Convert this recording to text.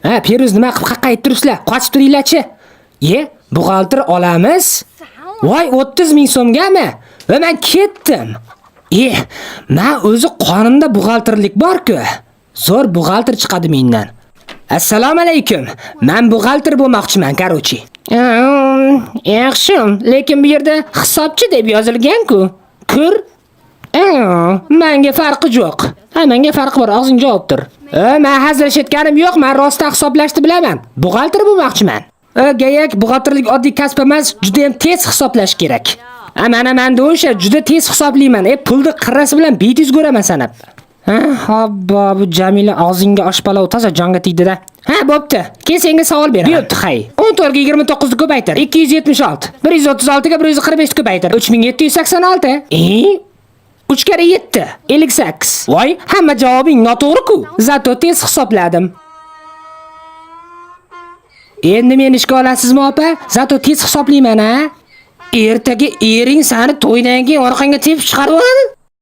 Ha, Peruz, nima qilib qaqqayib turibsizlar? Qochib turinglarchi. Ye, buxgalter olamiz. Voy, 30 ming so'mgami? Va men ketdim. E, men o'zi qonimda buxgalterlik bor-ku. Zo'r buxgalter chiqadi mendan. Assalomu alaykum. Men buxgalter bo'lmoqchiman, короче. Yaxshi, lekin bu yerda hisobchi deb yozilgan-ku. Ko'r. Menga farqi yo'q. Ha, menga farqi bor, og'zing javob tur. Men hazillashayotganim yo'q, men rostdan hisoblashni bilaman. Buxgalter bo'lmoqchiman. Gayak, buxgalterlik oddiy kasb emas, juda ham tez hisoblash kerak. Ha, mana menda o'sha juda tez hisoblayman. Pulni qirrasi bilan 500 ko'raman sanab. Ha, hobbo, bu Jamila og'zingga osh palov toza jonga tegdi-da. Ha, bo'pti. Keyin senga savol beraman. Bo'pti, hay. 14 ga 29 ni ko'paytir. 276. 136 ga 145 ni ko'paytir. 3786. E? 3 karra 7, 58. Voy, hamma javobing noto'g'ri-ku. Zato tez hisobladim. Endi meni ishga olasizmi, opa? Zato tez hisoblayman, ha? Ertaga ering sani to'ydan keyin orqangga tepib chiqarib yuboradi.